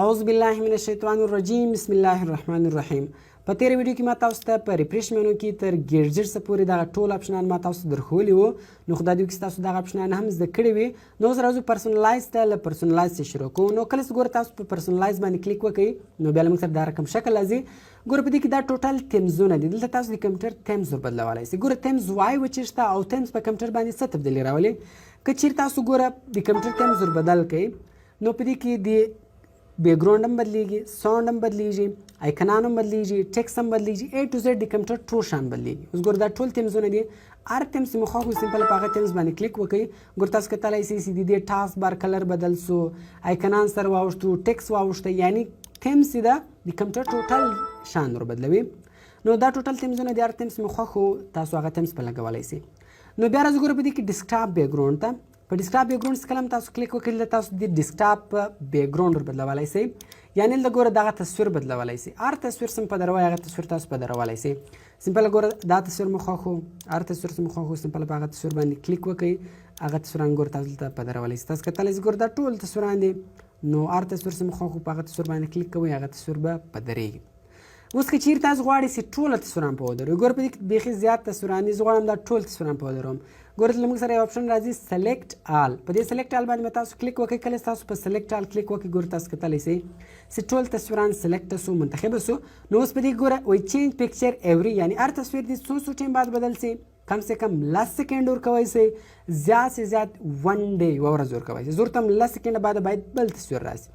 اعوذ بالله من الشیطان الرجیم، بسم الله الرحمن الرحیم. په تیره ویډیو کې ما تاسو ته په refresh menu کې تر gadget څخه پورې دغه ټول آپشنان ما تاسو ته درښولي وو. نو خدای دې وکړي تاسو دغه آپشنان هم زده کړي وي. نو اوس راځو personalize ته، له personalize څخه شروع کوو. نو کله چې ګوره تاسو په personalize باندې کلیک وکړئ، نو بیا له موږ سره دا رقم شکل راځي. ګوره، په دې کې دا total themes ونه دي. دلته تاسو د کمپیوټر themes ور بدلولای شئ. ګوره، themes وای و چېرته او themes په کمپیوټر باندې څه تبدیلي راولي؟ که چیرې تاسو ګوره د کمپیوټر themes ور بدل کړئ، نو په دې کې د background هم بدلیږي، sound هم بدلیږي، آیکنان هم بدلیږي، text هم بدلیږي، A to Z د کمپیوټر ټول شان بدلیږي. اوس ګوره، دا ټول themes ونه دي. هر themes مو خوښ وي، simple په هغه themes باندې کلیک وکړئ. ګوره، تاسو کتلی شئ چې د دې task bar color بدل سو، آیکنان سره واوښتو، text واوښته، یعنی themes ده د کمپیوټر total شان ور بدلوي. نو دا total themes ونه دي. هر themes مو خوښ تاسو هغه themes په لګولی شئ. نو بیا راځو ګوره په دې کې desktop background ته. په desktop background کله تاسو کلیک وکړئ، تاسو د desktop background ور بدلولای شئ، یعنی له ګوره دغه تصویر بدلولای شئ. هر تصویر سم په دروای، هغه تصویر تاسو په درولای شئ. simple ګوره، دا تصویر مو خوښ، هر تصویر سم خوښ، simple په هغه تصویر باندې کلیک وکړئ. هغه تصویران ګوره تاسو دلته په درولای شئ. تاسو کتلی شئ، ګوره دا ټول تصویران دي. نو هر تصویر سم خوښ، په هغه تصویر باندې کلیک کوئ، هغه تصویر به په درېږي. اوس که چیرې تاسو غواړئ چې ټوله تصویران په ودروئ، ګوره په دې کې بیخي زیات تصویران دي، زه غواړم دا ټول تصویران په ودروم. ګوره، له موږ سره یو آپشن راځي، select all. په دې select all باندې تاسو کلیک وکړئ. کله تاسو په select all کلیک وکړئ، ګوره تاسو کتلی شئ چې ټول تصویران select سو، منتخب سو. نو اوس په دې ګوره وایي change picture every، یعنی هر تصویر دې څو څو ټایم بعد بدل سي. کم سے کم 10 سیکنډ ورکوي سي، زیات سے زیات 1 day، یوه ورځ ورکوي سي. زور تم 10 سیکنډ بعد باید بل تصویر راسي.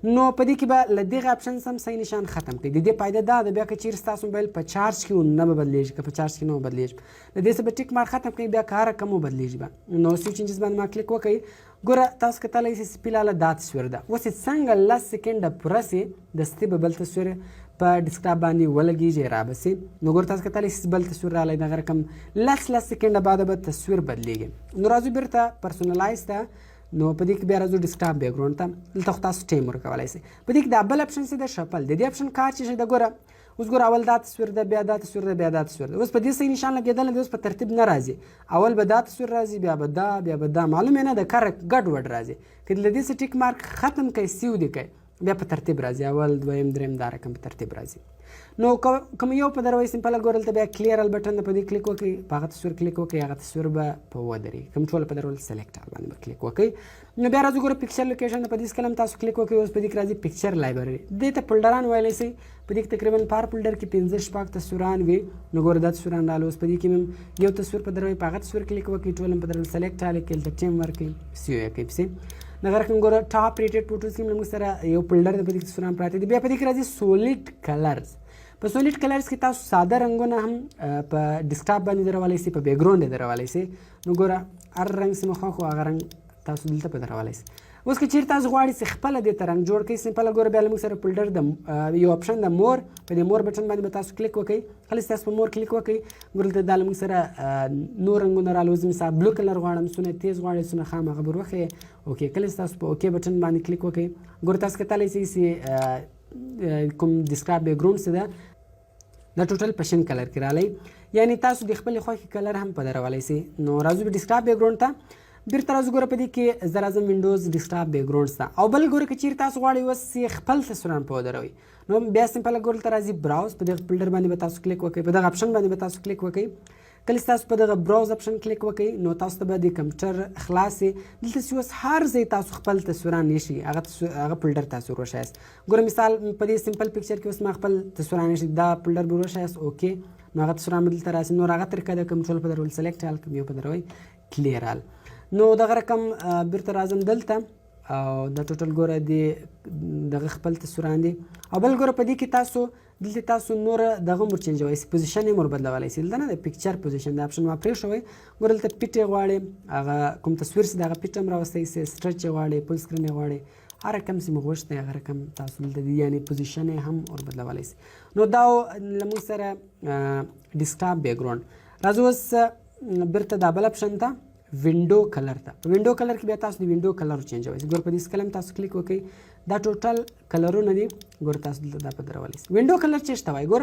نو په دې کې به له دغه آپشن سم صحیح نشان ختم کړئ. د دې فایده دا ده، بیا که چیرې ستاسو موبایل په چارج کې نه به بدلیږي، که په چارج کې نه بدلیږي، له دې څخه به tick mark ختم کړئ، بیا که هر رقم بدلیږي به. نو save changes باندې ما کلیک وکړئ. ګوره، تاسو کتلی شئ چې فلحال دا تصویر ده. اوس یې څنګه 10 سیکنډه پوره سي، دستي به بل تصویر په desktop باندې ولګېږي، را به سي. نو ګوره، تاسو کتلی شئ، بل تصویر راغلی. دغه رقم 10 10 سیکنډه بعد به تصویر بدلیږي. نو راځو بیرته personalize ته. نو په دې کې بیا راځو desktop background ته. دلته خو تاسو ټایم ورکولای شئ. په دې کې دا بل آپشن څه ده؟ shuffle. د دې آپشن کار چې ده، ګوره اوس ګوره، اول دا تصویر ده، بیا دا تصویر ده، بیا دا تصویر ده. اوس په دې صحیح نشان لګېدل دی. اوس په ترتیب نه راځي. اول به دا تصویر راځي، بیا به دا، بیا به دا، معلومه نه ده، کر ګډ وډ راځي. که له دې څه tick mark ختم کړئ، save دې کړئ، بیا په ترتیب راځي، اول، دویم، دریم، دا رقم په ترتیب راځي. نو کوم یو په دروي، simple ګوره دلته بیا clear all button په دې کلیک وکړئ، په هغه تصویر کلیک وکړئ، هغه تصویر به په ودري. کوم ټول په درول، select all باندې به کلیک وکړئ. نو بیا راځو ګوره picture location. په دې کلم تاسو کلیک وکړئ، اوس په دې کې راځي picture library. دې ته فولډران ویلی شئ. په دې کې تقریبا په هر folder کې پنځه شپږ تصویران وي. نو ګوره، دا تصویران راغله. اوس په دې کې یو تصویر په دروي، په هغه تصویر کلیک وکړئ، ټول په درول، select all کې دلته ټایم ورکړئ، save یې کړئ پسې. دغه رقم ګوره top rated photos کې موږ سره یو folder په دې کې تصویران پراته دي. بیا په دې کې راځي solid colors. په solid colors کې تاسو ساده رنګونه هم په desktop باندې درولای شئ، په background درولای شئ. نو ګوره، هر رنګ چې مو خوښ، هغه رنګ تاسو دلته په درولای شئ. اوس که چیرې تاسو غواړئ چې خپله دې ته رنګ جوړ کړئ، simple ګوره بیا له موږ سره folder د یو آپشن د more. په دې more button باندې به تاسو کلیک وکړئ. کله چې تاسو په more کلیک وکړئ، ګوره دلته دا له موږ سره نور رنګونه راغلي. اوس مثال blue color غواړم، څونه تیز غواړئ، څونه خام، هغه به وښیې. okay، کله چې تاسو په okay button باندې کلیک وکړئ، ګوره تاسو کتلی شئ چې کوم desktop background څه ده، دا total په شین color کې راغلی، یعنی تاسو د خپلې خوښې color هم په درولای شئ. نو راځو desktop background ته بیرته راځو. ګوره، په دې کې زه راځم Windows desktop background ته. او بل ګوره، که چیرې تاسو غواړئ اوس چې خپل تصویران په ودروئ، نو بیا simple ګوره ته راځي browse. په دغه folder باندې به تاسو کلیک وکړئ، په دغه آپشن باندې به تاسو کلیک وکړئ. کله چې تاسو په دغه browse option کلیک وکړئ، نو تاسو ته به د کمپیوټر خلاص دلته چې اوس هر ځای تاسو خپل تصویران نشي، هغه folder تاسو وروښیاست. ګوره، مثال په دې sample picture کې اوس ما خپل تصویران نشي، دا folder به وروښیاست. okay، نو هغه تصویران به دلته راسي. نور هغه طریقه ده، کوم ټول په درول، select all، کوم یو په دروي، clear all. نو دغه رقم بیرته راځم دلته او دا total ګوره دی دغه خپل تصویران دي. او بل ګوره، په دې کې تاسو دلته تاسو نور دغه مور چینجوي، position یې مور بدلولای شئ. دلته نه د picture position د آپشن ما پرې شوی. ګوره، دلته fit یې غواړي، هغه کوم تصویر چې دغه fit هم راوستی شئ، stretch یې غواړي، full screen یې غواړي، هر رقم چې مو غوښتی، هغه رقم تاسو دلته دی، یعنی position یې هم ور بدلولای شئ. نو دا له موږ سره desktop background. راځو اوس بیرته دا بل آپشن ته، window color ته. په window color کې بیا تاسو د window color چینجوئ. ګور، په دې کلم تاسو کلیک وکړئ، دا total کلرونه دي. ګور، تاسو دلته دا په درولای شئ. window color چې څه وایي؟ ګور،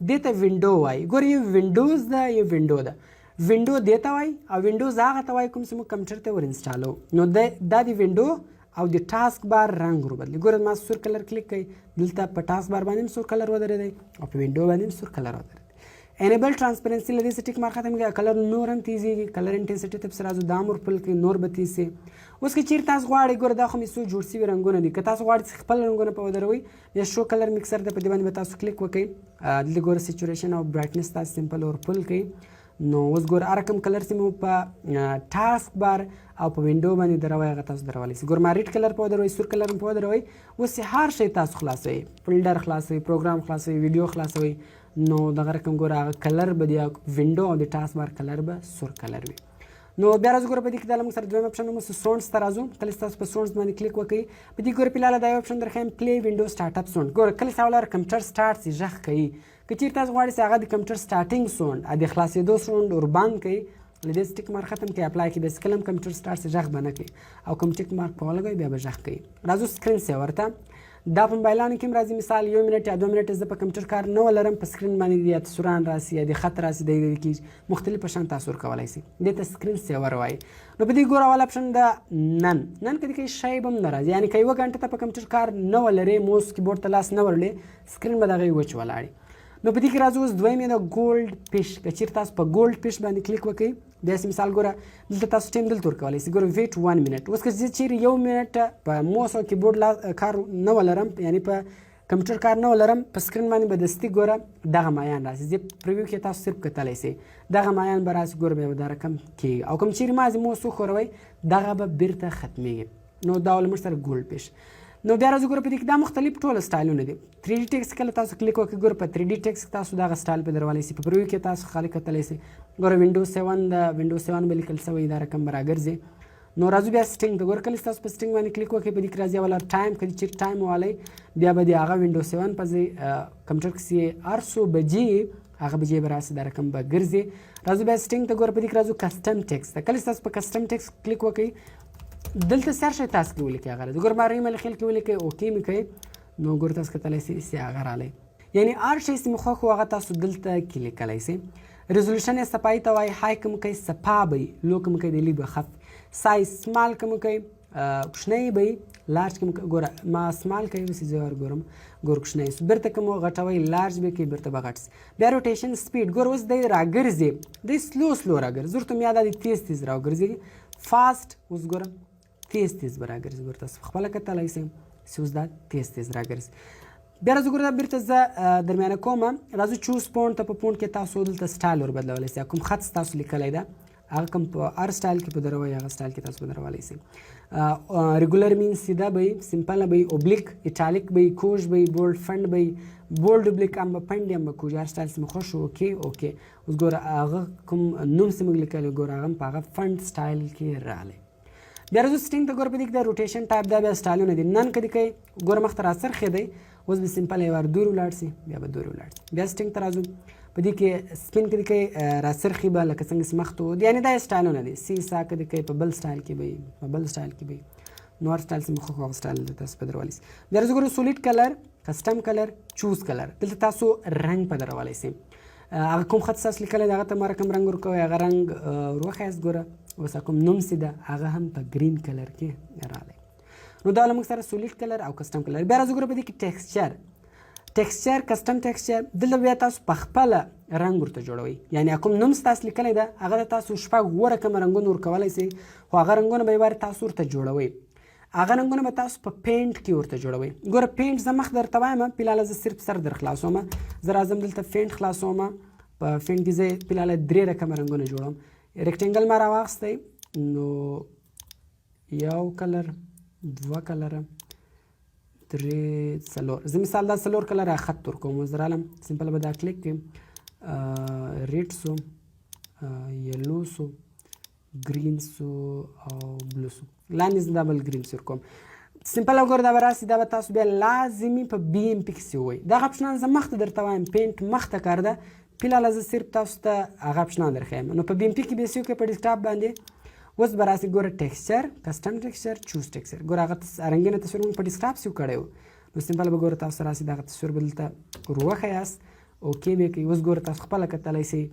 دې ته window وایي. ګور، یو وینډوز ده، یو window ده. window دې ته وایي او وینډوز هغه ته وایي کوم چې موږ کمپیوټر ته ور install و. نو دا دی window او د task bar رنګ ور بدلی. ګوره ما سور color کلیک کړئ، دلته په task bar باندې هم سور color ودرېدی او په window باندې هم سور color ودرېدی. enable transparency له دې څخه tick mark ختم کړئ، color نور هم تیزیږي. color intensity ته پسې راځو، دا هم ور full کړئ، نور به تیز سي. اوس که چیرې تاسو غواړئ، ګوره دا خو مې څو جوړ سوي رنګونه دي، که تاسو غواړئ چې خپل رنګونه په ودروئ، بیا show color mixer ده، په دې باندې به تاسو کلیک وکړئ. دلته ګوره saturation او brightness تاسو simple ور full کړئ. نو اوس ګوره هر کوم color چې مو په task bar او په window باندې دروئ، هغه تاسو درولی سئ. ګوره ما red color په ودروئ، سور color هم په ودروئ. اوس چې هر شی تاسو خلاصوئ، folder خلاصوئ، پروګرام خلاصوئ، ویډیو خلاصوئ، نو دغه رقم ګوره هغه color به د window او د task bar color به سور color وي. نو بیا راځو، ګوره په دې کې دا له موږ سره دویم option هم sounds ته راځو. کله چې تاسو په sounds باندې کلیک وکړئ، په دې ګوره پلاله دا یو option درښیم، play window start up sound. ګوره کله چې اول کمپیوټر start سي ږغ کوي، که چیرې تاسو غواړئ چې هغه د کمپیوټر starting sound، د خلاصېدو sound ور بند کړئ، له دې tick mark ختم کړئ، apply کړئ، بس کله هم کمپیوټر start سي ږغ به نه کوي او کوم tick mark په ولګوئ بیا به ږغ کوي. راځو screen saver ته. دا په موبایلانو کې هم راځي. مثال یو منټ یا 2 منټ زه په کمپیوټر کار نه ولرم، په screen باندې یا تصویران راسي یا د خط راسي، د دې کې مختلف شان تاسو ورکولای سي، دې ته screen saver وایي. نو په دې ګوره اول option ده none. none کې کې شی به هم نه راځي، یعنی که یوه ګنټه ته په کمپیوټر کار نه ولرې، mouse keyboard ته لاس نه ورلې، screen به دغه وچ ولاړي. نو په دې کې راځو اوس دویم یې د goldfish. که چیرې تاسو په goldfish باندې کلیک وکړئ، بیا مثال ګوره دلته تاسو time دلته ورکولی سئ. ګوره wait 1 minute. اوس که زه چیرې یو منټ په موس او کیبورډ لا کار نه ولرم، یعنی په کمپیوټر کار نه ولرم، په screen باندې به دستي ګوره دغه مایان راسي. زه preview کې تاسو صرف کتلی سئ، دغه مایان به راسي. ګوره بیا به دا رقم کېږي او کوم چیرې ما موس وښوروئ، دغه به بیرته ختمیږي. نو دا ول موږ سره goldfish. نو بیا راځو، ګوره په دې کې دا مختلف ټول سټایلونه دي. 3D text کله تاسو کلیک وکړئ، ګوره په 3D text تاسو دغه سټایل په درولی سئ، په preview کې تاسو خالي کتلی سئ. ګوره window 7 ده، window 7 به لیکل سوی، دا رقم به راګرځي. نو راځو بیا setting ته. ګوره کله تاسو په setting باندې کلیک وکړئ، په دې کې راځي اوله time. که چیرې time والئ، بیا به د هغه window 7 په ځای کمپیوټر کې هر څو بجې هغه بجې به راسي، دا رقم به ګرځي. راځو بیا setting ته. ګوره په دې کې راځو custom text ته. کله تاسو په custom text کلیک وکړئ، دلته سر شی تاسو کې ولیکئ، هغه راځي. ګوره ما رحیم علي خیل کې ولیکئ، okay مې کوي، نو ګوره تاسو کتلی سئ چې هغه رالی، یعنی هر شی چې مو خوښ و هغه تاسو دلته کې لیکلی سئ. resolution یې صفایي ته وایي. high کوم کوي صفا به وي، low کوم کوي د لی به خف، size small کوم کوي کوچنی به وي، large کوم. ګوره ما small کوي، اوس زه ور ګورم، ګور کوچنی سو. بیرته کوم غټوي large به کوي، بیرته به غټ سي. بیا rotation speed، ګور اوس دی راګرځي، دی slow slow راګرځي، ورته مې یاد دی تیز تیز راګرځي، fast. اوس ګوره تیز تیز به راګرځي. ګوره تاسو خپله کتلی سئ چې اوس دا تیز تیز راګرځي. بیا راځو، ګوره بیرته زه درمیانه کوم. راځو choose font ته. په font کې تاسو دلته سټایل ور بدلولی سئ. کوم خط تاسو لیکلی ده، هغه کوم په هر سټایل کې په دروي، هغه سټایل کې تاسو بدلولی سئ. regular mean سیده به، simple به، oblique، italic به، کوژ به، bold font به، bold oblique هم به پنډ هم به کوژ، هر سټایل چې مو خوښ. okay. اوس ګوره هغه کوم نوم چې موږ لیکلی، ګوره هغه په هغه font style کې راغلی. بیا راځو setting ته. ګوره په دې کې د rotation type، دا بیا سټایلونه دي. none که کوي، ګوره مخته راڅرخې دی، اوس به simple یو وار دور ولاړ سي، بیا به دور ولاړ سي. بیا setting ته راځو. په دې کې spin که کوي، راڅرخي به لکه څنګه چې مخته و، یعنی دا سټایلونه دي. see-saw که کوي، په بل سټایل کې به، په بل سټایل کې به، نو هر سټایل چې مو خوښ هغه سټایل دلته تاسو په درولی سي. بیا راځو ګورو solid color، custom color، choose color. دلته تاسو رنګ په درولی سئ. هغه کوم خط تاسو لیکلی دی، هغه ته ما رقم رنګ ورکوي، هغه رنګ وروښیاست. ګوره اوس کوم نوم سي ده، هغه هم په green color کې راغلی. نو دا له موږ سره solid color او custom color. بیا راځو ګوره په دې کې texture، custom texture. دلته بیا تاسو په خپله رنګ ورته جوړوئ، یعنی کوم نوم ستاسو لیکلی ده، هغه ته تاسو شپږ اووه رقمه رنګونه ورکولی سئ، خو هغه رنګونه به یوارې تاسو ورته جوړوئ، هغه رنګونه به تاسو په Paint کې ورته جوړوئ. ګوره Paint زه مخ درته وایم، فلحال زه صرف سر در خلاصوم. زه راځم دلته Paint خلاصوم. په Paint کې زه فلحال درې رقمه رنګونه جوړوم. rectangle ما راواخستی، نو یو color، دوه color، درې، څلور. زه مثال دا څلور color خط ورکوم. زه رالم، simple به دا کلیک کړم، red سو، yellow سو، green سو او blue سو. لاندې زه دا بل green سو ورکوم. simple وګوره دا به راسي. دا به تاسو بیا لازمي په BMP کې ووایي. دغه option ان زه مخته درته وایم، Paint مخته کار ده، فلحال زه صرف تاسو ته هغه option ان درښیم. نو په BMP کې به save کړئ په desktop باندې. اوس به راسي، ګوره texture، custom texture، choose texture. ګوره هغه رنګینه تصویر موږ په desktop save کړی و، نو simple به ګوره تاسو راسي، دغه تصویر به دلته وروښیاست، okay به کوي. اوس ګوره تاسو خپله کتلی سئ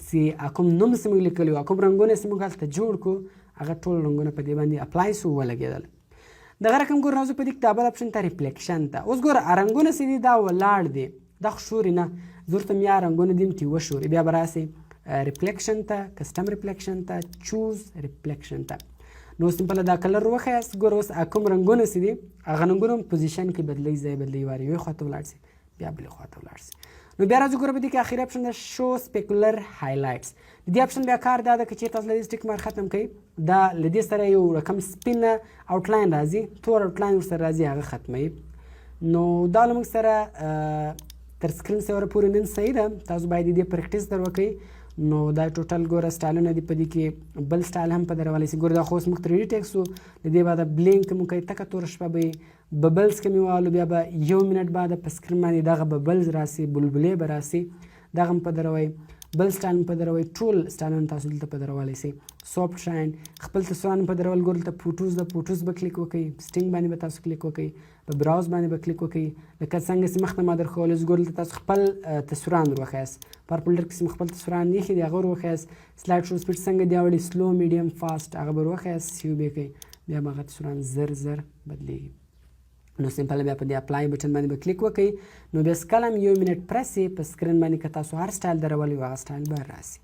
چې کوم نوم چې موږ لیکلی و، کوم رنګونه چې موږ هلته جوړ کړو، هغه ټول رنګونه په دې باندې apply سو، ولګېدل. دغه رقم ګور راځو په دې کې دا بل اپشن ته، ریفلیکشن ته. اوس ګوره رنګونه څه دي، دا ولاړ دي، دا خو شوري نه، زه ورته یا رنګونه دیم کې وشوري. بیا به راسي ریفلیکشن ته، کسټم ریفلیکشن ته، چوز ریفلیکشن ته. نو سمپل دا کلر وښیاست. ګوره اوس کوم رنګونه څه دي، هغه رنګونه هم پوزیشن کې بدلوي، ځای بدلوي، وارې یوې خوا ته ولاړ سي بیا بلې خوا ته ولاړ سي. نو بیا راځو ګوره په دې کې اخري اپشن ده، شو سپیکولر هایلایټس. د دې اپشن بیا کار دا ده که چېرته تاسو له دې ټیک مارک ختم کړئ، دا له دې سره یو رقم سپینه آوټلاین راځي، تور آوټلاین ورسره راځي، هغه ختموي. نو دا له موږ سره تر سکرین سیور پورې نن صحیح ده. تاسو باید دې پریکټیس در وکړئ. نو دا ټوټل ګوره سټایلونه دي، په دې کې بل سټایل هم په درولی سي. ګوره دا خو اوس موږ 3D ټیکس وو، له دې بعده بلینک مو کوي، تکه توره شپه به ببلز که مې والو، بیا به یو منټ بعد په سکرین باندې دغه ببلز راسي، بلبلې به راسي، دغه هم په دروئ، بل سټایل هم په دروئ. ټول سټایلونه تاسو دلته په درولی سئ. سافټ شاین خپل تصویران هم په درول. ګور دلته فوټوز ده، فوټوز به کلیک وکړئ، سټینګ باندې به تاسو کلیک وکړئ، په براوز باندې به کلیک وکړئ، لکه څنګه چې مخته ما درښوول. اوس ګور دلته تاسو خپل تصویران وروښیاست، پر فولډر کې چې خپل تصویران ایښي دي هغه وروښیاست. سلایډ شو سپیډ څنګه دی اوړي، سلو، میډیم، فاست، هغه به وروښیاست، سیو به کوي، بیا به هغه تصویران زر زر بدلیږي. نو سمپل بیا په دې اپلای بټن باندې به کلیک وکړئ. نو بیا کله هم یو منټ پرس په سکرین باندې که تاسو هر سټایل درولی هغه سټایل به راسي.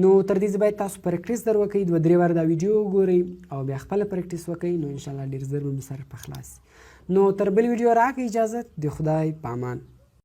نو تر دې باید تاسو پریکټیس در وکړئ، 2-3 واره دا ویډیو وګورئ او بیا خپله پریکټیس وکړئ، نو انشاءالله ډېر زر به مو سر په خلاص. نو تر بل ویډیو راکړئ اجازت، د خدای په امان.